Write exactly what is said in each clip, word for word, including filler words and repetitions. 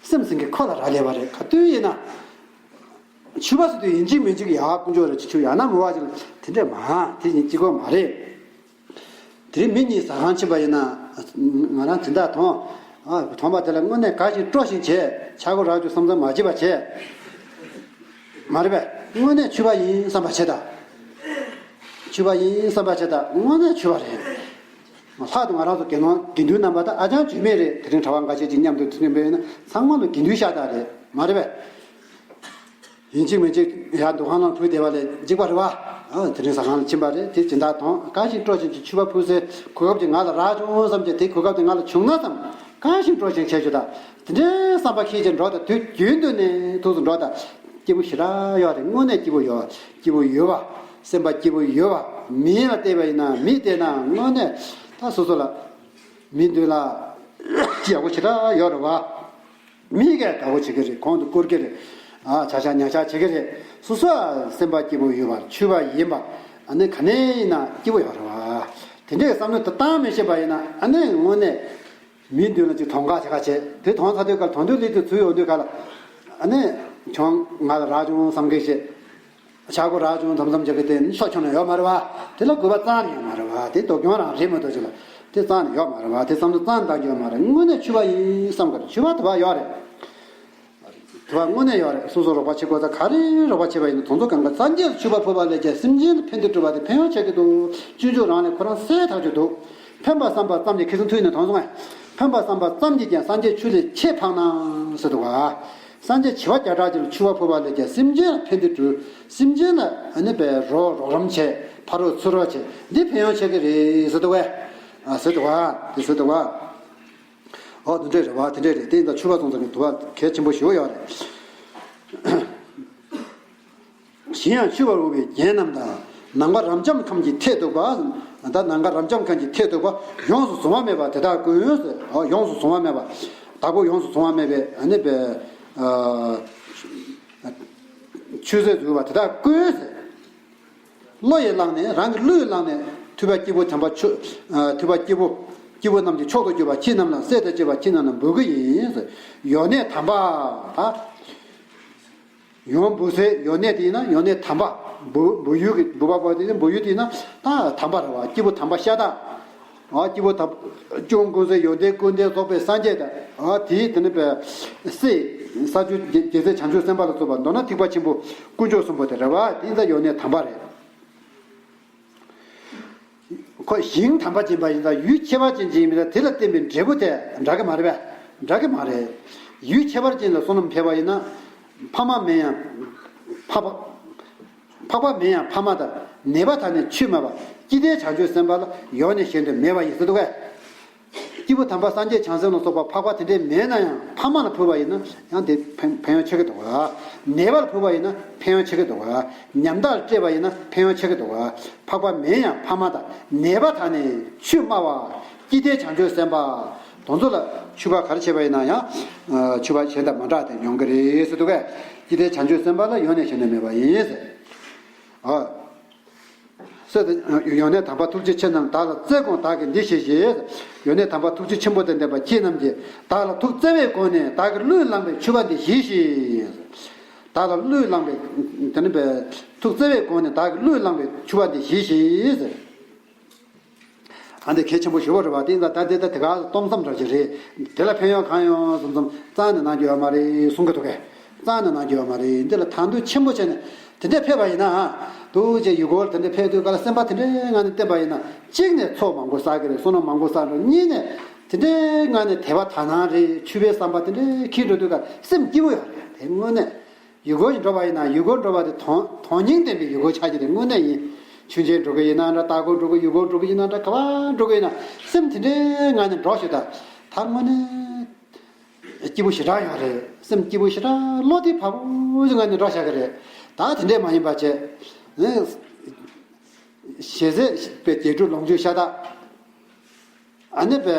སེམས་ཟིན་གྱི་ཁོ་ལ་རག་ལས་པ་རེད། ག་དུས་ཡིན་ན། ཆུ་བ་ཟེར་དུས་ཡིན་གཅིག་མིན་གཅིག་ཡག་ཀུན་སྤྱོད་རེད། ཆུ་ཆུ་ཡག་ན་མི་བ་ཅིག་ལ་དེ་འདྲས་མ་དེ་ཡིན་གཅིག་པོ་མ་རེད། དེ་རིང་མི་གཉིས་ཟ་ཁང་ཕྱིན་པ་ཡིན་ན། ང་རང་དེ་འདྲ་མཐོང་། ཨ་མཐོང་པ་དེ་ལ་དངོས་གནས་དགའ་ཞིང་སྤྲོ་ཞིང་བྱས། ཆག་སྒོ་རག་རྒྱུ་བསམ་བསམ་མ་བྱེད་པ་བྱས། མ་རེད་པས། དངོས་གནས་ཆུ་བ་ཡིན་བསམ་པ་བྱེད་དང་། ཆུ་བ་ཡིན་བསམ་པ་བྱེད་དང་། དངོས་གནས་ཆུ་བ་རེད། ལྷག་ཏུ་ང་རང་ཚོ་དགེ་སློང་དགེ་འདུན་རྣམ་པ་དང་ཨ་ཅང་བརྗོད་མེད་རེད། དེ་རིང་གྲྭ་པ་འགའ་ཤས་ཅིག་མཉམ་དུ་ཐུག་མཁན་པས་ན་ཚང་མ་ལ་དགེ་འདུན་ཤ་སྟག་རེད། མ་རེད་པས། ཡིན་གཅིག་མིན་གཅིག་ཡར་འདུ་ཁང་ནང་ཕུལ་བསྡད་པ་ལས་འཇིགས་པ་རེད་བ། ཨ་དེ་རིང་ཟ་ཁང་ལ་ཕྱིན་པ་རེད། དེ་སྦྱིན་བདག་དང་དགའ་ཞིང་སྤྲོ་ཞིང་གི་ཆུ་བ་ཕུལ་སའི་གོ་སྐབས་ཅིག་ང་ལ་རག་བྱུང་བསམ་གྱི། དེ་གོ་སྐབས་དེ་ང་ལ་བྱུང་ན་བསམ། དགའ་ཞིང་སྤྲོ་ཞིང་བྱས་ཆོག་ད། དེ་འདྲའི་བསམ་པ་ཁྱེད་ཀྱིས་འགྲོ་ད། དུས་རྒྱུན་དུ་ནས་ཐུགས་སུ་འགྲོ་ད། སྐྱིད་པོ་ཞེ་དྲག་ཡོད་རེད། དངོས་གནས་སྐྱིད་པོ་ཡོད། སྐྱིད་པོ་ཡོད་བ། སེམས་པ་སྐྱིད་པོ་ཡོད་བ། མི་ལ་བལྟས་པ་ཡིན་ན། མི་བལྟས་ན་དངོས་གནས་ད་སོ་སོ་ལ་མི་མདུན་ལ་ཡག་པོ་ཞེ་དྲག་ཡོད་རེད་བ། མི་གས་དགའ་པོ་བྱེད་ཀྱི་རེད། གོང་དུ་བཀུར་གྱི་རེད། ཨ་ཆ་ཆ་ཉ་ཆ་བྱེད་ཀྱི་རེད། སོ་སོ་སེམས་པ་སྐྱིད་པོ་ཡོད་པ། ཆུ་བ་ཡིན་པ། ཨ་ནི་ག་ནས་ཡིན་ན་སྐྱིད་པོ་ཡོད་རེད་བ། དེ་འདྲའི་བསམ་བློ་དེ་བཏང་མི་ཤེས་པ་ཡིན་ན། ཨ་ནི་དངོས་གནས་མི་མདུན་ལ་ཅིག་དོང་ཁ་ཆེ་ཁ་བྱེད། དེ་དོང་ཚ་དུས་ག་ལ། དོང་དུས་སླེབས་དུས་ཚུར་ཡོང་དུས་ག་ལ། ཨ་ནི་ཁྱོད་ང་ལ་རག་བྱུང་བསམ་གི་ཞེས། ཆག་སྒོ་རག་བྱུང་དམ་དམ་བྱེད་ཀྱི་དེ་ཤོ་ཆུང་ན་ཡོད་མ་རེད་བ། དེ་ལ་དགོས་པ་རྩ་ནས་ཡོད་མ་རེད་བ། དེ་དོ་སྐྱོང་རང་རེད་མ་གཏོགས་ཅིག་ལ་དེ་རྩ་ནས་ཡོད་མ་རེད་བ། དེ་བསམ་བློ་རྩ་ནས་བཏང་རྒྱུ་ཡོད་མ་རེད། དངོས་གནས་ཆུ་བ་ཡིན་བསམ་གི་རེད། ཆུ་བ་དུ་བ་ཡོད་རེད། དུ་བ་དངོས་གནས་ཡོད་རེད། སོ་སོ་རོགས་པ་བྱེད་དགོས་ས་ག་རེ་རོགས་པ་བྱེད་པ་ཡིན་ན། དེ་ཚོ་གང་ག་སངས་རྒྱས་ལ་མཆོད་པ་ཕུལ་བ་ལས་ཀྱང་སེམས་ཅན་ལ་ཕན་བདེ་བསྒྲུབ་པ་དེ་ཕན་ཡོན་ཆེ་གི་འདུག་སྤྱོད་འཇུག་རང་ལས་ཁོ་རང་གསལ་ཐག་ཆོད་འདུག་ཕན་པ་བསམ་པ་ཙམ་གྱིས། ཁ་སང་ཐུག་ནས་དོན་སོང་ངས། ཕན་པ་བསམ་པ་ཙམ་གྱིས་ཀྱང་སངས་རྒྱས་ཆུ་ལས་ཆེས་འཕགས་ན་ཟེར་འདུག་ག་སངས་རྒྱས་བྱེ་བ་བརྒྱ་ཕྲག་ཅིག་ལ་མཆོད་པ་ཕུལ་བ་ལས་ཀྱང་སེམས་ཅན་ལ་ཕན་བདེ་བསྒྲུབ། སེམས་ཅན་ལ་ཨ་ནི་པའི་རོགས་རོགས་རམ་བྱས། ཕ་རོལ་ཚུར་རོགས་བྱས། འདི་ཕན་ཡོན་ཆེ་གི་རེད་ཟེར་འདུག་གས། ཨ་ཟེར་འདུག་ག་དེ་ཟེར་འདུག་ག་ཨོ་དེ་འདྲས་རེད་བ། དེ་འདྲས་རེད། དེ་ཡིན་ད་ཆུ་བ་སོང་ཙང་གི་དུ་བ་གལ་ཆེན་པོ་ཞེ་པོ་ཡོད་རེད། གཞན་ཡང་ཆུ་བར་དབུ་བའི་རྒྱན་རྣམས་དང་། ནམ་མཁའ་རབ་འབྱམས་ཁམས་ཀྱི་མཐས་གཏུགས་པ། ད་ནམ་མཁའ་རབ་འབྱམས་ཁམས་ཀྱི་མཐས་གཏུགས་པ། ཡོངས་སུ་གཟུང་བ་མེད་པ་དེ་དག་ཀུན། ཨོ་ཡོངས་སུ་གཟུང་བ་མེད་པ། བདག་པོ་ཡོངས་སུ་གཟུང་བ་མེད་པའི་ཨ་ནི་པའི་ཆུ་ཟད་འཛུལ་བ་དེ་དག་ཀུན། བློ་ཡིས་བླངས་ནས། རང་གི་བློས་བླངས་ནས་ཐུབ་པ་སྐྱེས་བུ་དམ་པ་མཆོག་ཨ་ཐུབ་པ་སྐྱེས་བུ་སྐྱེས་བུ་རྣམས་ཀྱི་མཆོག་ཏུ་གྱུར་པ་ཁྱེད་རྣམས་ལ། སྲས་དང་བཅས་པ་ཁྱེད་རྣམས་ལ་འབུལ་གྱི་ཡིན། ཡོན་གནས་དམ་པ། ད་ཡོན་འབུལ་སའི་ཡོན་གནས་དེ་ཡིན་ན་ཡོན་གནས་དམ་པ། འབུལ་འབུལ་ཡུལ་གྱི་འབུལ་བ་པོ་དེ་ནི་འབུལ་ཡུལ་དེ་ཡིན་ན་ད་དམ་པ་རེད་བ། སྐྱེས་བུ་དམ་པ་ཤ་སྟག་ཨ་སྐྱེས་བུ་དམ་སྐྱོང་ཀུན་གཟིགས་ཡོན་ཏན་ཀུན་ལྡན་རྫོགས་པའི་སངས་རྒྱས་དང་། ཨ་དེའི་དེ་ནི་པའི་སྲས་ས་བཅུ་རྒྱལ་རྒྱལ་སྲས་བྱང་ཆུབ་སེམས་དཔའ་ལ་སོགས་པ། མདོར་ན་ཐེག་པ་ཆེན་པོ་དཀོན་མཆོག་གསུམ་པོ་དེ་རེད་བ། དེ་ཡིན་ཙང་ཡོན་གནས་དམ་པ་རེད། ཁོ་ཞིང་དམ་པ་ཅན་པ་ཡིན་ཙང་ཡུལ་ཁྱད་པར་ཅན་ཅིག་ཡིན་པས། དེ་ལ་བརྟེན་པའི་འབྲས་བུ་དེ་འདྲ་གི་མ་རེད་པས། འདྲ་གི་མ་རེད། ཡུལ་ཁྱད་པར་ཅན་ལ་བསོད་ནམས་འཕེལ་བ་ཡིན་ན། ཕ་མ་མིན་ཡང་ཕ་མ། འཕགས་པ་མིན་ཡང་ཕ་མ་དང་། ནད་པ་དག་ནི་ཆོས་སྨྲ་བ། སྐྱེ་མཐའི་བྱང་ཆུབ་སེམས་དཔའ་ལ། ཡོན་གནས་གཞན་དུ་མེད་པ་ཡིན་ཟེར་འདུག་གས། སྐྱེས་བུ་དམ་པ་སངས་རྒྱས་བྱང་སེམས་ལ་སོགས་པ་འཕགས་པ་དེ་འདྲས་མེད་ན་ཡང་། ཕ་མ་ལ་ཕུལ་བ་ཡིན་ན་ཡང་དེ་ཕན་ཕན་ཡོན་ཆེ་གི་འདུག་ག་ནད་པ་ལ་ཕུལ་བ་ཡིན་ན་ཕན་ཡོན་ཆེ་གི་འདུག་ག་ཉམ་ཐག་ལ་སྤྲད་པ་ཡིན་ན་ཕན་ཡོན་ཆེ་གི་འདུག་ག་འཕགས་པ་མིན་ཡང་ཕ་མ་དང་། ནད་པ་དག་ནི་ཆོས་སྨྲ་བ། སྐྱེ་མཐའི་བྱང་ཆུབ་སེམས་དཔའ། དེ་ཚོ་ལ་མཆོད་པ་ག་རེ་བྱས་པ་ཡིན་ན་ཡང་། ཨ་མཆོད་པ་གཞན་དང་མ་འདྲ་དེ་ཡོང་གི་རེད་ཟེར་འདུག་གས། སྐྱེ་མཐའི་བྱང་ཆུབ་སེམས་དཔའ་ལ་ཡོན་གནས་གཞན་དུ་མེད་པ་ཡིན་ཟེར། ཨ། སྲས་དང་ཡོན་གནས་དམ་པ་ཐུགས་རྗེ་ཆེ་རྣམས། བདག་ལ་བསྩལ་དགོངས་བདག་གིས་འདི་ཞེས་བཞེས། ཡོན་གནས་དམ་པ་ཐུགས་རྗེ་ཆེན་པོ་དང་ལྡན་པ་ཁྱེད་རྣམས་ཀྱིས། བདག་ལ་ཐུགས་བརྩེ་བའི་སྒོ་ནས་བདག་གི་བློས་བླངས་པའི་མཆོད་པ་འདི་བཞེས་ཤིག་བདག་ལ་བློས་བླངས་པའི་དེ་ནི་པའི་ཐུགས་བརྩེ་བའི་སྒོ་ནས་བདག་གི་བློས་བླངས་པའི་མཆོད་པ་འདི་བཞེས་ཤིག་ཨ་འདི་གལ་ཆེན་པོ་ཞེ་པོ་རེད་བ། དེ་ཡིན་ཙང་ད་འདི་ད་དེ་ག་སྟོང་བསམ་འདྲ་ཞིག་རེད། དེ་ལ་ཕན་ཡོན་གང་ཡོང་བསམ་བསམ་རྩ་ནས་གནང་རྒྱུ་ཡོད་མ་རེད་གསུང་གི་འདུག་གས། རྩ་ནས་གནང་རྒྱུ་ཡོད་མ་རེད། འདི་ལ་དང་དོད་ཆེན་པོ་བྱས་ནས་དེ་འདྲས་ཕེབས་པ་ཡིན་ན། འདུག་ཅེས་ཡུལ་སྐོར་དེ་འདྲས་ཕེབས་དུས་ག་ལ་སེམས་པ་དེ་འདྲའི་ངང་ནས་བསྟེན་པ་ཡིན་ན། གཅིག་ནས་ཚོགས་མང་པོ་བསགས་ཀྱི་རེད། བསོད་ནམས་མང་པོ་བསགས་འགྲོ། གཉིས་ནས་དེ་འདྲའི་ངང་ནས་དད་པ་དག་སྣང་རེད། ཆོས་པའི་བསམ་པ་དེ་འདྲའི་འཁྱེར་འགྲོ་དུས་ག་སེམས་སྐྱིད་པོ་ཡོད་རེད། དེ་དངོས་གནས། ཡུལ་སྐོར་ཞིག་འགྲོ་བ་ཡིན་ན། ཡུལ་སྐོར་འགྲོ་བ་དེ་དོན་དོན་སྙིང་ལྡན་པའི་ཡུལ་སྐོར་ཆགས་ཀྱི་རེད། དངོས་གནས་ཡིན། ཆོས་མཇལ་འགྲོ་གི་ཡིན་ན་འདྲ། ལྟ་སྐོར་འགྲོ་གི། ཡུལ་སྐོར་འགྲོ་གི་ཡིན་ན་འདྲ། ག་པར་འགྲོ་གི་ཡིན་ན་སེམས་དེ་འདྲའི་ངང་ནས་འགྲོ་ཞུ་ད། ད་དངོས་གནས་སྐྱིད་པོ་ཞེ་དྲག་ཡོད་རེད། སེམས་སྐྱིད་པོ་ཞེ་དྲག། བློ་དེ་བག་ཕེབས་ཀྱི་ངང་ནས་འགྲོ་བཞག་གི་རེད། ད་དེ་འདྲས་མ་ཡིན་པ་བྱས། ཞེ་ཟད་པའི་རྒྱས་སྤྲོས་ལོངས་སྤྱོད་ཤ་སྟག་ཨ་ནི་པའི་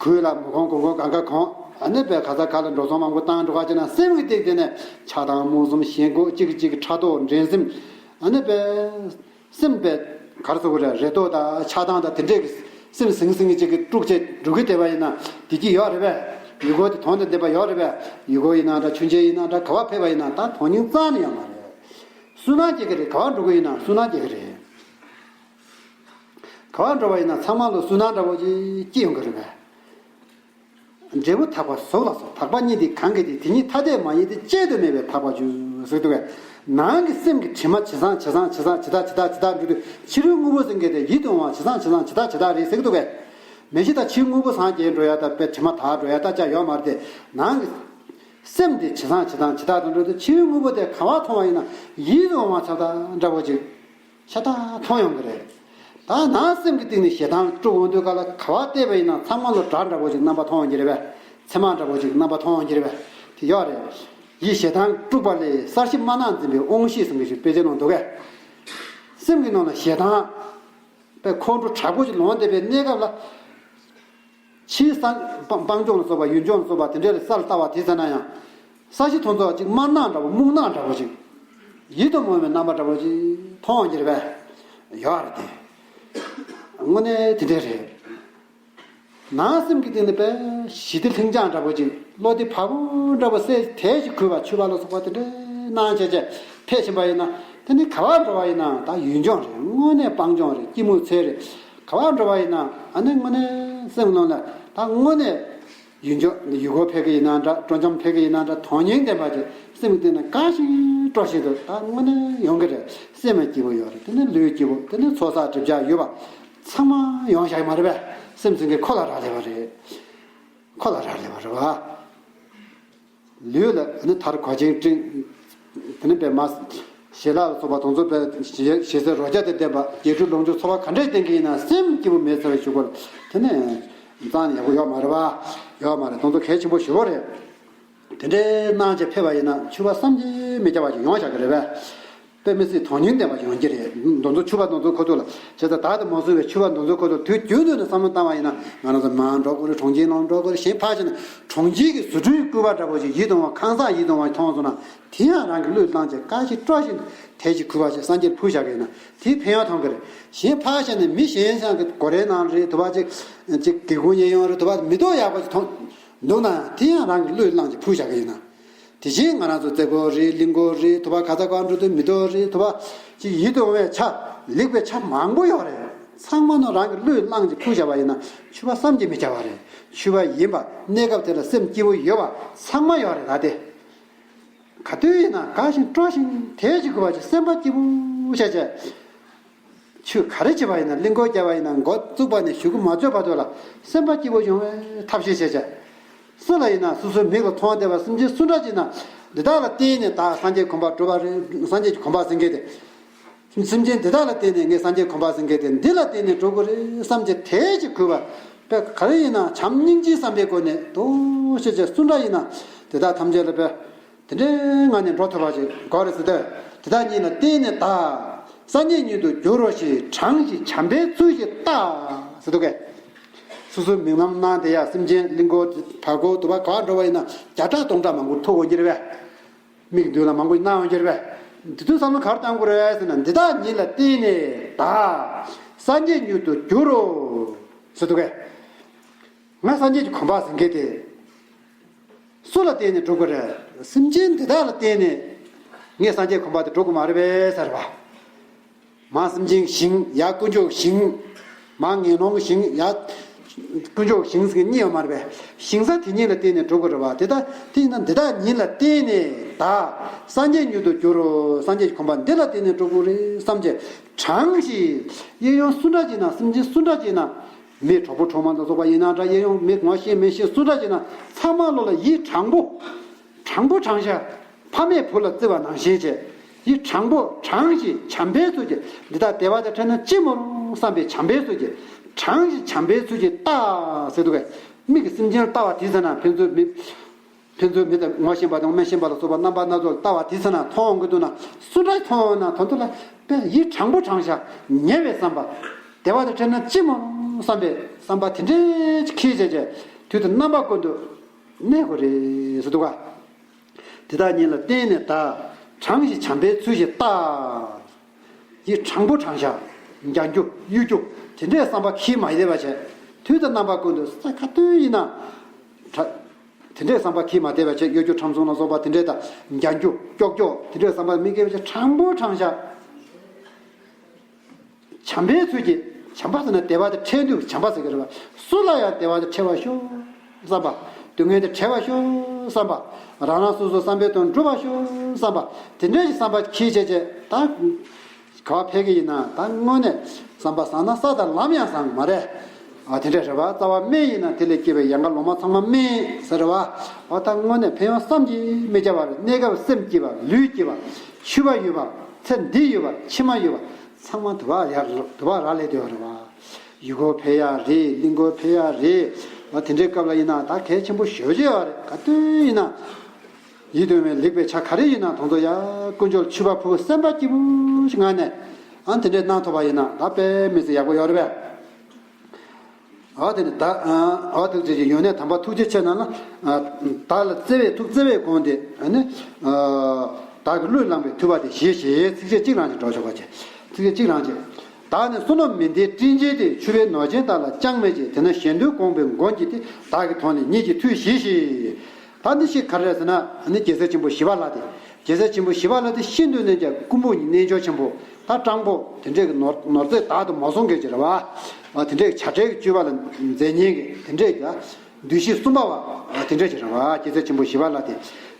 གོས་ལ་མི་གོན་གོན་གོན་གང་ག་གོན། ཨ་ནི་པའི་ག་ས་ག་ལ་འགྲོ་སོང་མང་པོ་བཏང་འགྲོ་ག་བྱས་ན། སེམས་ཀྱི་སྟེང་དེ་ནས་ཆགས་སྡང་རྨོངས་གསུམ་ཞེན་ཁོག་གཅིག་གིས་གཅིག་ཕྲག་དོག་འགྲན་སེམས། ཨ་ནི་པའི་སེམས་པའི་ག་རེ་ཟེར་དགོས་རེད། རེ་དོགས་དང་ཆགས་སྡང་དང་དེ་འདྲས་ཀྱི་སེམས་ཟིང་ཟིང་གཅིག་གིས་དཀྲུགས་བྱས་འགྲོ་གི་བསྡད་པ་ཡིན་ན་བདེ་སྐྱིད་ཡོད་རེད་པས། ཡུལ་སྐོར་དེ་དོན་དང་ལྡན་པ་ཡོད་རེད་པས། ཡུལ་སྐོར་ཡིན་ན་འདྲ། མཆོད་མཇལ་ཡིན་ན་འདྲ། ག་བ་ཕེབས་པ་ཡིན་ན་ད་དོན་སྙིང་རྩ་ནས་ཡོད་མ་རེད། སུན་སྣང་སྐྱེ་གི་རེད། ག་བ་འགྲོ་གི་ཡིན་ན་སུན་སྣང་སྐྱེ་གི་རེད། ག་བ་འགྲོ་བ་ཡིན་ན་ཚང་མ་ལ་སུན་སྣང་འདྲ་པོ་ཅིག་སྐྱེ་ཡོང་གི་རེད་པས། འབྲས་བུ་ཐག་པ་གཟུགས་ལ་སོགས། དག་པ་གཉིས་འདི་གང་གིས་ཏེ། དེ་ཉིད་ཐ་དད་མ་ཡིན་ཏེ། དཔྱད་དུ་མེད་པས་ཐག་པ་ཆོད་ཟེར་འདུག་གས། ནང་གི་སེམས་ཀྱི་དྲི་མ་ཇེ་སངས་ཇེ་སངས་ཇེ་སངས་ཇི་ལྟར་ཇི་ལྟར་ཇི་ལྟར་འགྲོ་དུས། ཕྱི་རོལ་དངོས་པོ་ཟེར་མཁན་དེ་ཡིད་དུ་འོང་བ་ཇེ་སངས་ཇེ་སངས་ཇི་ལྟར་ཇི་ལྟར་རེད་ཟེར་གི་འདུག་གས། མེ་ཤིང་དང་ཕྱིའི་དངོས་པོ་སངས་རྒྱས་འགྲོ་ཡ་དང་དཔེ་དྲི་མ་དག་འགྲོ་ཡ་ད་ཆ་ཡོད་མ་རེད་དེ། ནང་གི་སེམས་དེ་ཇེ་སངས་ཇེ་སངས་ཇི་ལྟར་དུ་འགྲོ་དུས། ཕྱི་རོལ་དངོས་པོ་དེ་ག་བ་མཐོང་བ་ཡིན་ན་ཡིད་དུ་འོང་བ་ཆགས་སྡང་འདྲ་པོ་ཅིག་ཤ་སྟག་མཐོང་ཡོང་གི་རེད། ད་ནང་སེམས་ཀྱི་སྟེང་ནས་ཞེ་སྡང་དཀྲུག་འོང་དུས་ག་ལ། ག་བ་བལྟས་པ་ཡིན་ན་ཚང་མ་ལ་དགྲ་འདྲ་པོ་ཅིག་རྣམ་པ་མཐོང་ཡོང་གི་རེད་པས། མཚེ་མ་འདྲ་པོ་ཅིག་རྣམ་པ་མཐོང་ཡོང་གི་རེད་པས། དེ་ཡོད་རེད། ཡིད་ཞེ་སྡང་དཀྲུགས་པ་ལས། གསར་ཞི་དམར་ནག་འཛིན་པའི་དབང་ཤེས་ཟེར་མཁན་ཞིག་དཔེ་ཆའི་ནང་འདུག་གས། སེམས་ཀྱི་ནང་ལ་ཞེ་སྡང་དཔེ་ཁོང་ཁྲོ་དྲག་པོ་ཞིག་ལངས་བསྡད་པའི་གནས་སྐབས་ལ། ཕྱིའི་སངས་སྤང་སྤང་ལྗོངས་ལ་སོགས་པ། ཡུལ་ལྗོངས་ལ་སོགས་པ་དེ་འདྲའི་ལ་ས་ལ་ལྟ་བ་དེ་ཚོ་ན་ཡང་། ས་གཞི་མཐོང་ཚོགས་ཅིག་དམར་ནག་འདྲ་པོ། སྨུག་ནག་འདྲ་པོ་ཅིག་ཡིད་དུ་འོང་བའི་རྣམ་པ་འདྲ་པོ་ཅིག་མཐོང་ཡོང་གི་རེད་པས། ཡོད་རེད་དེ། དངོས་གནས་དེ་འདྲ་རེད། ནང་སེམས་ཀྱི་སྟེང་ནས་དཔེ་ཞི་བདེ་ལྷིང་འཇགས་འདྲ་པོ་ཅིག་བློ་བདེ་བག་ཕེབས་འདྲ་པོ་སེ་དལ་གྱིས་གུས་པ། མཆོད་པ་ལ་སོགས་པ་དེ་འདྲའི་གནང་བྱས་བྱས་ཕེབས་ཕྱིན་པ་ཡིན་ན། དེ་ནི་ག་བར་འགྲོ་བ་ཡིན་ན་ད་ཡུལ་ལྗོངས་རེད། དངོས་གནས་སྤང་ལྗོངས་རེད། སྐྱིད་སྨུག་ཚལ་རེད། ག་བར་འགྲོ་བ་ཡིན་ན་ཨ་ནི་དངོས་གནས་སེམས་ནང་ལ་ད་དངོས་གནས་ཡུལ་ལྗོངས། ཡུལ་སྐོར་ཕེབས་ཀྱི་ཡིན་ན་འདྲ། སྤྲོ་འཆམ་ཕེབས་ཀྱི་ཡིན་ན་འདྲ། དོན་སྙིང་ལྡན་པ་ཅིག་སེམས་ཀྱི་སྟེང་ན་དགའ་ཞིང་སྤྲོ་ཞིང་དུ་ད་དངོས་གནས་ཡོང་གི་རེད། སེམས་སྐྱིད་པོ་ཡོད་རེད། དེ་ནི་ལུས་སྐྱིད་པོ། དེ་ནི་ཚོགས་བསགས་སྒྲིབ་སྦྱང་ཡོད་པ་ཚང་མ་ཡོང་བཞག་གི་མ་རེད་པས། སེམས་ཅན་གྱི་ཁོ་ལ་རག་ལས་པ་རེད། ཁོ་ལ་རག་ལས་པ་རེད་པ། ལུས་ལ་ནི་མཐར་གོས་ཆེན་སྤྲིངས། དེ་ནི་དཔེ་མ། ཞལ་ལག་ལ་སོགས་པ་དེ་ཚོ་དཔེ་ཞེ་ཞེ་སའི་རོ་བརྒྱ་དང་ལྡན་པ། དགེ་ཕྲུག་ལོངས་སྤྱོད་འཚོ་བ་ག་འདྲས་བསྟེན་གྱི་ཡིན་ན་སེམས་སྐྱིད་པོ་མེད་ཟེར་བའི་གཞུག་གུ་ལ་དེ་ནི་རྩ་ནས་ཡག་པོ་ཡོད་མ་རེད་པ། ཡོད་མ་རེད། དེ་ཚོ་གལ་ཆེན་པོ་ཞེ་པོ་རེད། དེ་འདྲའི་གནང་བྱས་ཕེབས་པ་ཡིན་ན་མཆོད་པ་བསམ་གྱིས་མི་ཁྱབ་པ་ཞིག་ཡོང་བཞག་གི་རེད་པས། དཔེ་མི་སྲིད་དོན་སྙིང་ལྡན་པ་ཞིག་ཡོང་གི་རེད། དེ་ཚོ་མཆོད་པ་དེ་ཚོ་ཁོ་ཚོ་ལ། བྱས་ཙང་བདག་དང་མ་བཟུང་བའི་མཆོད་པ་དེ་ཚོ་ཁོ་ཚོ་དུས་རྒྱུན་དུ་ནས་བསམ་བློ་བཏང་བ་ཡིན་ན། ང་རང་ཚོ་མར་འགྲོ་དགོས་རེད། གྲོང་ཁྱེར་ནང་འགྲོ་དགོས་རེད། གཞན་ཕར་ཕྱིན་ན་གྲོང་ཁྱེར་གྱི་བཟོ་སྐྲུན་སྐུད་པ་འདྲ་པོ་ཞིག་ཡིད་དུ་འོང་བ། ཁང་བཟང་ཡིད་དུ་འོང་བ་མཐོང་སོང་ན། དེ་ཡང་རང་གི་བློས་བསླངས་བྱས་དགའ་ཞིང་སྤྲོ་ཞིང་དལ་གྱིས་གུས་པ་བྱས་སངས་རྒྱས་ལ་ཕུལ་བཞག་གི་ཡིན་ན་དེའི་ཕན་ཡོན་མཐོང་གི་རེད། གཞན་ཕར་ཕྱིན་ནས་མི་གཞན་ཞིག་གི་སྒོ་རའི་ནང་རེད། དུ་བ་ཅིག་ཅིག་སྒེའུ་ཁུང་གཡས་གཡོན་རེད། དུ་བ་མེ་ཏོག་ཡག་པོ་ཅིག་མཐོང་འདུག་ན་དེ་ཡང་རང་གི་བློས་བསླངས་བྱས་ཕུལ་བཞག་གི་ཡིན་ན། དེ་བཞིན་ང་རང་ཚོ་རྩེ་སྐོར་རེད། གླིང་སྐོར་རེད། དུ་བ་ག་ས་ག་འགྲོ་དུས་མེ་ཏོག་རེད། དུ་བ་ཅིག་ཡིད་དུ་འོང་བའི་ཆ་ལེགས་པའི་ཆ་མང་པོ་ཡོད་རེད། ཚང་མ་ནི་རང་གི་བློས་བསླངས་ཀྱིས་ཕུལ་བཞག་པ་ཡིན་ན་མཆོད་པ་བསམ་གྱིས་མི་ཁྱབ་པ་རེད། མཆོད་པ་ཡིན་པ་གནས་སྐབས་དེ་ལ་སེམས་སྐྱིད་པོ་ཡོད་པ་ཚང་མ་ཡོད་རེད། ད་དེ་ག་དུས་ཡིན་ན་དགའ་ཞིང་སྤྲོ་ཞིང་དལ་གྱིས་གུས་པ་ཅིག་སེམས་པ་སྐྱིད་པོ་བྱས་བྱས། ཆོས་ག་རེ་བྱེད་པ་ཡིན་ན། གླིང་སྐོར་བརྒྱབ་པ་ཡིན་ན། འགོ་བཙུགས་པ་ནས་གཞུག་གུ་མ་ཚོད་བར་དུ་ལ་སེམས་པ་སྐྱིད་པོ་ཡོང་བའི་ཐབས་ཤེས་བྱས་བྱས། སུ་ལ་ཡིན་ན་སོ་སོའི་མིག་ལ་མཐོང་བསྡད་པ་སེམས་ཅན་སུ་འདྲ་ཅིག་ན་འདི་དག་ལ་བརྟེན་ནས་ད་སངས་རྒྱས་གོ་འཕང་འགྲུབ་པ་རེད། སངས་རྒྱས་ཀྱི་གོ་འཕང་ཟེར་མཁན་དེ། སེམས་ཅན་འདི་དག་ལ་བརྟེན་ནས་ངས་སངས་རྒྱས་གོ་འཕང་ཟེར་མཁན་དེ་འདི་ལ་བརྟེན་ནས་འགྲུབ་དགོས་རེད་བསམ་བྱས་དལ་གྱིས་གུས་པ། དཔེ་ག་རེ་ཡིན་ན་བྱམས་སྙིང་རྗེའི་བསམ་པའི་སྒོ་ནས་འདུ་ཤེས་བྱས་སུ་འདྲ་ཡིན་ན་དེ་དག་ཐམས་ཅད་ལ་དཔེ། དེ་འདྲའི་ངང་ནས་འགྲོ་ཐུབ་པ་ཞིག་དགོས་རེད་ཟེར་དུས། དེ་དག་ཉིད་ལ་བརྟེན་ནས་བདག་སངས་རྒྱས་ཉིད་དུ་འགྱུར་རོ་ཞེས་དྲང་ཞིང་བྱམས་པའི་ཚུལ་ཞིག་བལྟ་ཟེར་འདུག་གས། སོ་སོའི་མིག་ལམ་ནང་དེ་ཡ་སེམས་ཅན་གླིང་སྐོར་བར་སྐོར་དུ་བ་ག་འགྲོ་བ་ཡིན་ན་བརྒྱ་ཕྲག་སྟོང་ཕྲག་མང་པོ་ཐུག་འོང་གི་རེད་པས། མིག་མདུན་ལ་མང་པོ་སྣང་འོང་གི་རེད་པས། འདི་དུས་བསམ་བློ་ག་རེ་བཏང་དགོས་རེད་ཟེར་ན། འདི་དག་ཉིད་ལ་བརྟེན་ནས་བདག་སངས་རྒྱས་ཉིད་དུ་འགྱུར་རོ་ཟེར་འདུག་གས། ང་སངས་རྒྱས་ཀྱི་གོ་འཕང་ཟེར་མཁན་དེ། སུ་ལ་བརྟེན་ནས་འགྲུབ་དགོས་རེད། སེམས་ཅན་འདི་དག་ལ་བརྟེན་ནས་ངས་སངས་རྒྱས་གོ་འཕང་དེ་འགྲུབ་དགོས་མ་རེད་པས་ཟེར་བ། མར་སེམས་ཅན་ཞིང་། ཡར་དཀོན་མཆོག་ཞིང་། མར་ངན་སློང་ཞིང་། ཡར་དཀོན་མཆོག་ཞིང་ཟེར་མཁན་གཉིས་ཡོད་མ་རེད་པས། ཞིང་ས་དེ་ཉིད་ལ་བརྟེན་ནས་འགྲུབ་དགོས་རེད་པ། དེ་ལྟ་དེ་ཡིན་ན་འདི་དག་ཉིད་ལ་བརྟེན་ནས་བདག་སངས་རྒྱས་ཉིད་དུ་འགྱུར་རོ། སངས་རྒྱས་ཀྱི་གོ་འཕང་འདི་ལ་བརྟེན་ནས་འགྲུབ་དགོས་རེད་བསམ་བྱས་དྲང་ཞིང་། གཡས་གཡོན་སུ་འདྲ་ཅིག་ན། སེམས་ཅན་སུ་འདྲ་ཅིག་ན། མི་གྲོགས་པོ་གྲོགས་མོ་ལ་སོགས་པ་ཡིན་ན་འདྲ། གཡས་གཡོན་མི་ངོ་ཤེས་མི་ཤེས་སུ་འདྲ་ཅིག་ན་ཚང་མ་ལོ་ལ་ཡིད་དྲང་པོ། དྲང་པོ་དྲང་བཞག་ཕ་མས་བུ་ལ་བརྩི་བ་ནང་བཞིན་བྱས། ཡིད་དྲང་པོ་དྲང་ཞིང་བྱམས་པའི་ཚུལ་གྱིས། འདི་དག་བདེ་བ་དང་འཕྲད་ན་ཅི་མ་རུང་བསམ་པའི་བྱམས་པའི་ཚུལ་གྱིས། དྲང་ཞིང་བྱམས་པའི་ཚུལ་གྱིས་བལྟ་ཟེར་འདུག་གས། མིག་གིས་སེམས་ཅན་ལ་བལྟ་བ་དེ་ཚོ་ན་ཕན་ཚུན་མི། ཕན་ཚུན་མི་དང་ངོ་ཤེས་པ་དང་མི་ཤེས་པ་ལ་སོགས་པ་རྣམ་པ་སྣ་ཚོགས་ལ་ལྟ་བ་དེ་ཚོ་ན་མཐོང་འོང་གི་འདུག་ན། སུ་འདྲ་མཐོང་འོང་ན་དོན་དུ་ལ་དཔེ་ཡིད་དྲང་པོ་དྲང་བཞག་ཉེ་བའི་བསམ་པ། བདེ་བ་དང་འཕྲད་ན་ཅི་མ་རུང་བསམ་པའི་བསམ་པ་དེ་འདྲའི་ཅིག་ཁྱེར་བྱས་བྱས་དུས་དང་རྣམ་པ་ཀུན་ཏུ་གནས་དགོས་རེད་ཟེར་འདུག་ག། དེ་དག་ཉིད་ལ་བརྟེན་ནས་བདག་དྲང་ཞིང་བྱམས་པའི་ཚུལ་ཞིག་བལྟ། ཡིད་དྲང་པོ་དྲང་བཞག་མྱང་རྒྱུ་གཡོ་སྒྱུ་དེ་འདྲའི་བསམ་པ་ཁྱེར་མ་བསྡད་པ་བྱས། དུས་དང་རྣམ་པ་ཀུན་ཏུ་ས་ག་དུས་ཡིན་ན། དྲ- དེ་འདྲའི་བསམ་པ་གིས་མ་བསྡད་པ་བྱས། གཡོ་སྒྱུ་ཁྲམ་གསུམ་ལ་སོགས་པ་དེ་འདྲའི་དང་། འགྱངས་རྒྱུ་ཀྱོག་ཀྱོག་དེ་འདྲའི་བསམ་པ་མི་དགེ་བ་ཅིག་དྲང་པོ་དྲང་བཞག་བྱམས་པའི་ཚུལ་གྱིས། བྱམས་པ་ཟེར་ན་བདེ་བ་དེ་འཕྲད་དུས་བྱམས་པ་ཟེར་གྱི་རེད་པ། སུ་ལ་ཡང་བདེ་བ་དེ་འཕྲད་པར་ཤོག་བསམ་པ། སྡུག་བསྔལ་དེ་བྲལ་བར་ཤོག་བསམ་པ། རང་རང་སོ་སོའི་བསམ་པའི་དོན་འགྲུབ་པར་ཤོག་བསམ་པ། དེ་འདྲའི་བསམ་པ་གིས་བྱས་བྱས། ད་ག་པར་ཕེབས་ཀྱི་ཡིན་ན། ད་དངོས་གནས་བསམ་པ་བཟང་ན་ས་དང་ལམ་ཡང་བཟང་མ་རེད། ཨ། དེ་འདྲ་རེད་པ། རྩ་བ་སྨན་ཡིན་ན་དེ་ལས་སྐྱེས་པའི་ཡལ་ག་ལོ་མ་ཚང་མ་སྨན་ཟེར་བ། འོ། ད་དངོས་གནས་ཕན་ཡོན་བསམ་གྱིས་མི་ཁྱབ་པ་རེད། གནས་སྐབས་སེམས་སྐྱིད་པ། ལུས་སྐྱིད་པ། མཆོད་པ་ཡོད་པ། ཚེ་འདི་ཡོད་པ། ཕྱི་མ་ཡོད་པ། ཚང་མ་དུ་བ་ཡར་དུ་བ་རག་ལས་བསྡད་པ་རེད་པ། ཡུལ་སྐོར་ཕེབས་ཡག་རེད། གླིང་སྐོར་ཕེབས་ཡག་རེད། འོ། དེ་འདྲའི་སྐབས་ལ་ཡིན་ན་ད་གལ་ཆེན་པོ་ཞེ་པོ་ཅིག་ཡོད་རེད། ག་དུས་ཡིན་ན། ཡིད་དུ་མེད་ལེགས་པའི་ཆ་ག་རེ་ཡིན་ན་དང་ཚོ་ཡ། དཀོན་མཆོག་མཆོད་པ་ཕུལ། སེམས་པ་སྐྱིད་པོ་ཞིག་ངང་ནས། ཨ། དེ་འདྲས་གནང་ཐུབ་པ་ཡིན་ན་ད་དཔེ་མི་སྲིད་ཡག་པོ་ཡོད་རེད་པས། ཨ། དེ་ནི་ད། ཨ། ཐུགས་རྗེ་ཆེ། ཡོང་ནས་དམ་པ་ཐུགས་རྗེ་ཆེ་གནང་ལ། ཨ། བདག་ལ་བརྩེ་བས་ཐུགས་བརྩེ་བས་དགོངས་ཏེ། ཨ་ནི། ཨ། བདག་གི་བློས་བླངས་པའི་ཐུབ་པ་དེ་བཞེས་ཤིག་ཚིགས་བཅད་གཅིག་རང་ཞིག་འགྲོ་ཆོག་པ་བྱས། ཚིགས་བཅད་གཅིག་རང་བྱས། བདག་ནི་བསོད་ནམས་མི་ལྡན་སྤྲིན་ཆེན་ཏེ། མཆོད་པའི་ནོར་ཆེན་བདག་ལ་ཅང་མི་བྱེད། དེ་ན་གཞན་དོན་དགོངས་པའི་མགོན་གྱིས་ཏེ། བདག་གི་དོན་ནི་ཉིད་ཀྱི་མཐུས་བཞེས་ཤིག་ད་འདི་ཞིག་ག་རེ་རེད་ཟེར་ན། ཨ་ནི་རྒྱལ་སྲས་ཆེན་པོ་ཞི་བ་ལྷ་དེ། རྒྱལ་སྲས་ཆེན་པོ་ཞི་བ་ལྷ་དེ་ཤིན་ཏུ་ནས་ཀྱང་སྐུ་འབུམ་གྱི་རྣལ་འབྱོར་ཆེན་པོ། ད་སྤྲང་པོ་དེ་འདྲས་ཀྱི་ནོར་ནོར་རྫས་བདག་ཏུ་མ་བཟུང་མཁན་ཅིག་རེད་པ། ཨ། དེ་འདྲས་ཀྱི་བྱ་བྲལ་གྱི་སྤྱོད་པ་ལ་མཛད་མཁན་གྱི་དེ་འདྲས་ཀྱི། འདུ་ཤེས་གསུམ་པ་བ། ཨ། དེ་འདྲས་ཅིག་རེད་པ། རྒྱལ་སྲས་ཆེན་པོ་ཞི་བ་ལྷ་དེ།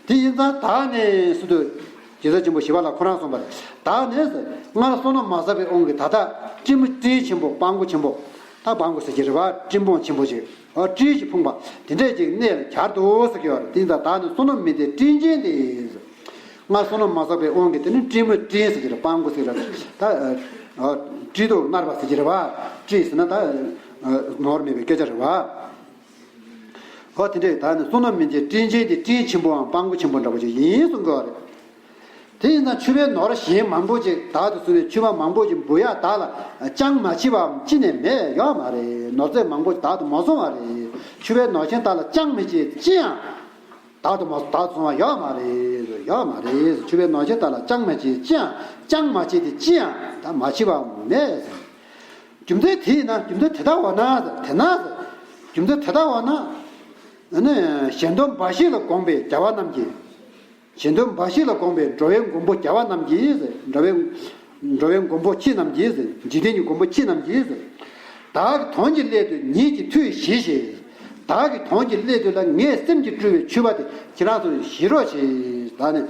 དེ་ཡིན་ཙང་བདག་ནི་ཟེར་དུས། རྒྱལ་སྲས་ཆེན་པོ་ཞི་བ་ལྷ་ཁོ་རང་གསུངས་པ་རེད། བདག་ནི་ཟེར། སྔར་བསོད་ནམས་མ་བསགས་པའི་དབང་གིས་ད་ལྟ་སྤྲིན་མོ་སྤྲིན་ཆེན་པོ། སྤྲང་པོ་ཆེན་པོ། ད་སྤྲང་པོ་ཟེར་གྱི་རེད་པ། སྤྲིན་ཕུང་ཆེན་པོ་ཅིག་ཨ། སྤྲིན་ཞིག་ཕུང་པ་དེ་འདྲས་ཅིག་གནས་ལ་གྱར་འདུག་ཟེར་གྱི་ཡོད་རེད། དེ་ཡིན་ཙང་བདག་ནི་བསོད་ནམས་མི་ལྡན་སྤྲིན་ཆེན་ཏེ། སྔར་བསོད་ནམས་མ་བསགས་པའི་དབང་གིས་དེ་ནི་སྤྲིན་མོ་སྤྲིན་ཟེར་གྱི་རེད། སྤྲང་པོ་ཟེར་གྱི་རེད། ད། ཨ། སྤྲིན་དུ་མནར་བ་ཟེར་གྱི་རེད་པ། སྤྲིན་ཟེར་ན་ད། ཨ། ནོར་མེད་པའི་སྐད་ཆ་རེད་པ། ཨོ། དེ་འདྲས་བདག་ནི་བསོད་ནམས་མི་ལྡན་སྤྲིན་ཆེན་ཏེ། སྤྲིན་ཆེན་པོའམ་སྤྲང་པོ་ཆེན་པོ་འདྲ་པོ་ཅིག་ཡིན་གསུང་གི་ཡོད་རེད། དེ་ཡིན་ཙང་མཆོད་པའི་ནོར་གཞན་མང་པོ་ཅིག་བདག་ཏུ་བཟུང་ནས་མཆོད་པ་མང་པོ་ཅིག་འབུལ་ཡག་བདག་ལ་ཅང་མ་མཆིས་པའམ་ཅི་ནས་མེད། ཡོད་མ་རེད། ནོར་རྫས་མང་པོ་བདག་ཏུ་མ་བཟུང་བ་རེད། མཆོད་པའི་ནོར་ཆེན་བདག་ལ་ཅང་མི་མཆིས། ཅི་ཡང་བདག་ཏུ་མ་བདག་ཏུ་བཟུང་བ་ཡོད་མ་རེད། ཡོད་མ་རེད། མཆོད་པའི་ནོར་ཆེན་བདག་ལ་ཅང་མི་མཆིས། ཅི་ཡང་ཅང་མ་མཆིས་ཏེ། ཅི་ཡང་ད་མ་མཆིས་པའམ་མེད། རྒྱུ་མཚན་དེས་ན། རྒྱུ་མཚན་དེ་ལྟ་བས་ན། དེས་ན། རྒྱུ་མཚན་དེ་ལྟ་བས་ན། ཨ་ནི་གཞན་དོན་འབའ་ཞིག་ལ་དགོངས་པའི་རྒྱལ་བ་རྣམས་ཀྱིས། གཞན་དོན་འབའ་ཞིག་ལ་དགོངས་པའི་འགྲོ་བའི་མགོན་པོ་རྒྱལ་བ་རྣམས་ཀྱིས། འགྲོ་བའི་འགྲོ་བའི་མགོན་པོ་ཁྱེད་རྣམས་ཀྱིས། འཇིག་རྟེན་གྱི་མགོན་པོ་ཁྱེད་རྣམས་ཀྱིས། བདག་གི་དོན་གྱི་སླད་དུ་ཉིད་ཀྱི་མཐུས་བཞེས་ཤིག་བདག་གི་དོན་གྱི་སླད་དུ་ལ་ངའི་སེམས་ཀྱིས་སྤྲུལ་བའི་མཆོད་པ་དེ་ཁྱེད་རང་ཚོས་བཞེས་རོགས་བྱེད། ད་ནི་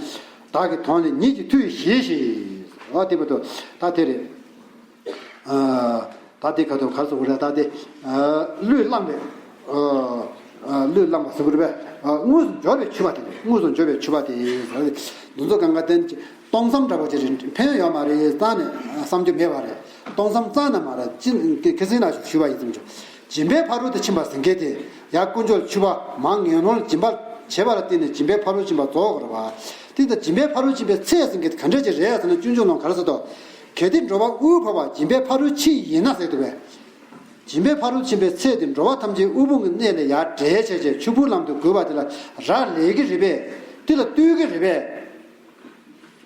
བདག་གི་དོན་ནི་ཉིད་ཀྱི་མཐུས་བཞེས་ཤིག་འོ། དེ་བར་དུ་ད་དེ་རེད། ཨ། ད་དེ་ག་དུས་གར་སོང་བ་རེད། ད་དེ། ཨ། བློས་བླངས་པའི། ཨ། ཨ། བློས་བླངས་པ་ཟེར་དགོས་རེད་པས། ཨ། དངོས་སུ་འབྱོར་བའི་མཆོད་པ་དེ། དངོས་སུ་འབྱོར་བའི་མཆོད་པ་དེ་ཟེར་ཏེ། འདི་ཚོ་གང་ག་དེ་སྟོང་བསམ་འདྲ་པོ་ཅིག་རེད། ཕན་ཡོན་ཡོད་མ་རེད་བསམ་ནས་བསམ་རྒྱུ་མེད་པ་རེད། སྟོང་བསམ་རྩ་ནས་མ་རེད། ཅི་ཁ་སང་ན་ཞུས་པ་ཡིན་ཙམ་ཞུ། སྦྱིན་པའི་ཕ་རོལ་ཏུ་ཕྱིན་པ་ཟེར་མཁན་དེ། ཡར་དཀོན་མཆོག་མཆོད་པ་མར་ངན་སློང་ལ་སྦྱིན་པ་བྱེད་པ་ལ་བརྟེན་ནས་སྦྱིན་པའི་ཕ་རོལ་ཕྱིན་པ་རྫོགས་དགོས་རེད་པ། དེ་ལྟར་སྦྱིན་པའི་ཕ་རོལ་ཕྱིན་པའི་ཚད་ཟེར་མཁན་དེ་ག་འདྲ་ཅིག་རེད་ཟེར་ན། སྤྱོད་འཇུག་ནང་ག་རེ་ཟེར་འདུག་གལ་ཏེ་འགྲོ་བ་དབུལ་འཕགས་པ་སྦྱིན་པའི་ཕ་རོལ་ཕྱིན་ཡིན་ན་ཟེར་འདུག་པས། སྦྱིན་པའི་ཕ་རོལ་ཕྱིན་པའི་ཚད་དེ་འགྲོ་བ་ཐམས་ཅད་དབུལ་ཕོངས་ཀྱི་གནས་ལས་ཡར་བསྒྲལ་བྱས་བྱས་ཆོས་སྐུའི་ལམ་དུ་བཀོད་པ་དེ་ལ་རག་ལས་ཀྱི་རེད་པས། དེ་ལ་ལྟོས་ཀྱི་རེད་པས།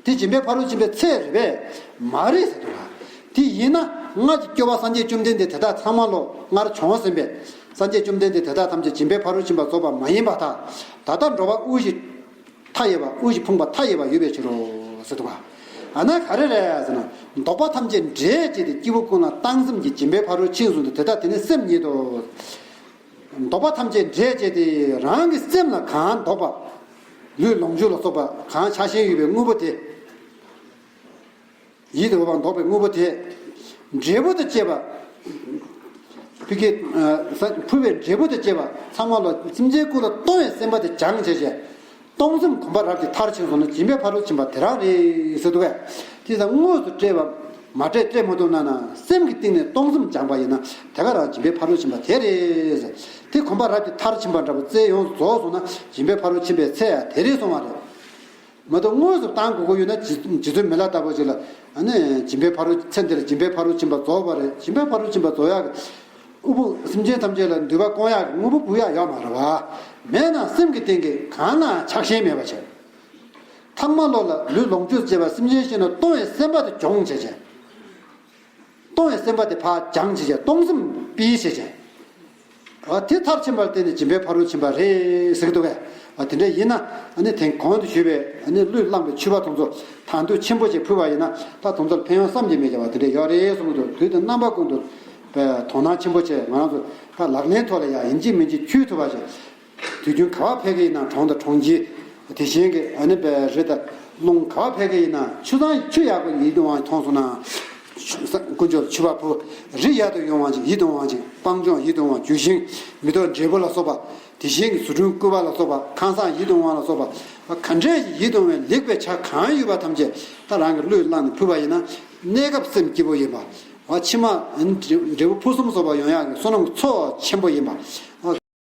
དེ་སྦྱིན་པའི་ཕ་རོལ་ཕྱིན་པའི་ཚད་རེད་པས། མ་རེད་ཟེར་འདུག་ག་དེ་ཡིན་ན་སྔར་གྱི་སྐྱོབ་པ་སངས་རྒྱས་བཅོམ་ལྡན་འདས་དེ་དག་ཚང་མ་ལོ་སྔར་བྱོན་ཟིན་པས། སངས་རྒྱས་བཅོམ་ལྡན་འདས་དེ་དག་ཐམས་ཅད་སྦྱིན་པའི་ཕ་རོལ་ཕྱིན་པ་རྫོགས་པ་མ་ཡིན་པར་ཐལ། ད་ལྟ་འགྲོ་བ་དབུལ་ཞིང་མཐའ་ཡས་པ། དབུལ་ཞིང་ཕོངས་པ་མཐའ་ཡས་པ་ཡོད་པའི་ཕྱིར་རོ་ཟེར་འདུག་ག་ཨ་ན་ག་རེ་རེད་ཟེར་ན། བདོག་པ་ཐམས་ཅད་འབྲས་བཅས་ཏེ། སྐྱེས་བུ་ཀུན་ལ་བཏང་སེམས་ཀྱིས། སྦྱིན་པའི་ཕ་རོལ་ཕྱིན་བཟུང་སྟེ། དེ་དག་དེ་ནི་སེམས་ཉིད་དོ། བདོག་པ་ཐམས་ཅད་འབྲས་བཅས་ཏེ། རང་གི་སེམས་ལ་གང་བདོག་པ། ལུས་ལོངས་སྤྱོད་ལ་སོགས་པ་གང་ཆགས་ཞེན་ཡོད་པའི་དངོས་པོ་དེ། ཡིད་དུ་འོང་བ་བདོག་པའི་དངོས་པོ་དེ། འབྲས་བུ་དང་བཅས་པ། ཕ་གི། ཨ། ཕུལ་བའི་འབྲས་བུ་དང་བཅས་པ་ཚང་མ་ལ་སེམས་ཅན་ཀུན་ལ་གཏོང་བའི་སེམས་པ་དེ་སྦྱངས་བྱས་བྱས། གཏོང་སེམས་གོམས་པ་རབ་ཀྱིས་མཐར་ཕྱིན་སོང་ན་སྦྱིན་པའི་ཕ་རོལ་ཕྱིན་པ་དེ་རང་རེད་ཟེར་འདུག་གས། དེ་ཙམ་དངོས་སུ་སྤྲད་པ་མ་སྤྲད་སྤྲད་མ་ཐུབ་ན་ན། སེམས་ཀྱི་གཏིང་ནས་གཏོང་སེམས་སྦྱངས་པ་ཡིན་ན་དེ་ག་རང་སྦྱིན་པའི་ཕ་རོལ་ཕྱིན་པ་དེ་རེད་ཟེར། དེ་གོམས་པ་རབ་ཀྱིས་མཐར་ཕྱིན་པ་འདྲ་པོ་རྩལ་ཡོངས་སུ་རྫོགས་སོང་ན་སྦྱིན་པའི་ཕ་རོལ་ཕྱིན་པའི་ཚད་ཡང་དེ་རེད་སོང་བ་རེད། མ་གཏོགས་དངོས་སུ་བཏང་དགོས་ཀྱི་ཡོད་ན། རྗེ་རྗེ་བཙུན་མི་ལ་ལྟ་བུ་ཅིག་ལ། ཨ་ནི་སྦྱིན་པའི་ཕ་རོལ། ཚེ་འདི་ལ་སྦྱིན་པའི་ཕ་རོལ་ཕྱིན་པ་རྫོགས་པ་རེད། སྦྱིན་པའི་ཕ་རོལ་ཕྱིན་པ་རྫོགས་ཡག་གི། དབུལ་པོ་སེམས་ཅན་ཐམས་ཅད་ལ་འདུན་པ་སྐོང་ཡག་གི་དངོས་པོ་འབུལ་ཡག་ཡོད་མ་རེད་པ། མེད་ན་སེམས་ཀྱི་སྟེང་གི་གང་ལའང་ཆགས་ཞེན་མེད་པ་བྱས། ཐ་མ་ལོ་ལ་ལུས་ལོངས་སྤྱོད་བཅས་པ་སེམས་ཅན་ཞིག་ལ་གཏོང་བའི་སེམས་པ་དེ་སྦྱོང་བྱས་བྱས། གཏོང་བའི་སེམས་པ་དེ་ཕར་སྦྱངས་བྱས་བྱས། གཏོང་སེམས་སྤེལ་བྱས་བྱས། ཨ་དེ་མཐར་ཕྱིན་པར་བརྟེན་ནས་སྦྱིན་པའི་ཕ་རོལ་ཕྱིན་པ་རེད་ཟེར་གྱི་འདུག་གས། ཨ་དེ་འདྲ་ཡིན་ན་ཨ་ནི་དེང་གོང་དུ་ཞུས་པའི་ཨ་ནི་གླུད་བླངས་པའི་མཆོད་པ་དེ་ཚོ་དང་དུ་ཆེན་པོ་ཅིག་ཕུལ་བ་ཡིན་ན་ད་དེ་ཚོར་ཕན་ཡོན་བསམ་གྱིས་མི་ཁྱབ་པ་དེ་འདྲ་ཡོད་རེད་གསུང་གི་འདུག་དུས་དང་རྣམ་པ་ཀུན་ཏུ་དོ་སྣང་ཆེན་པོ་བྱས་ང་རང་ཚོ་ད་ལག་ལེན་ཐོག་ལ་ཡང་ཡིན་གཅིག་མིན་གཅིག་འཁྱོལ་ཐུབ་པ་ཞིག་དུས་རྒྱུན་ག་བ་ཕེབས་ཀྱི་ཡིན་ན་གྲོང་དང་གྲོང་ཁྱེར། དེ་བཞིན་གྱི་ཨ་ནི་པའི་རི་དང་ལུང་ག་བ་ཕེབས་ཀྱི་ཡིན་ན་ཆུ་གཙང་ཆུ་ཡག་པོ་ཡིད་དུ་འོང་མཐོང་སོང་ན། དཀོན་མཆོག་མཆོད་པ་ཕུལ། རི་ཡར་དུ་ཡོང་བ་ཅིག་ཡིད་དུ་འོང་བ་ཅིག་སྤང་ལྗོངས་ཡིད་དུ་འོང་བ་ལྗོན་ཤིང་། མེ་ཏོག་འབྲས་བུ་ལ་སོགས་པ། དེ་བཞིན་གྱི་བཟོ་སྐྲུན་སྐུད་པ་ལ་སོགས་པ་ཁང་བཟང་ཡིད་དུ་འོང་བ་ལ་སོགས་པ། ག་འདྲས་ཡིད་དུ་འོང་བའི་ལེགས་པའི་ཆ་གང་ཡོད་པ་ཐམས་ཅད་ད་རང་གི་གླུད་བླངས་ནས་ཕུལ་བ་ཡིན་ན་གནས་སྐབས་སེམས་སྐྱིད་པོ་ཡིན་པ། འོ་ཕྱི་མ་འབྲས་བུ་ཕུན་སུམ་ཚོགས་པ་ཡོང་ཡག་གི་བསོད་ནམས་ཚོགས་ཆེན་པོ་ཡིན་པ། འོ་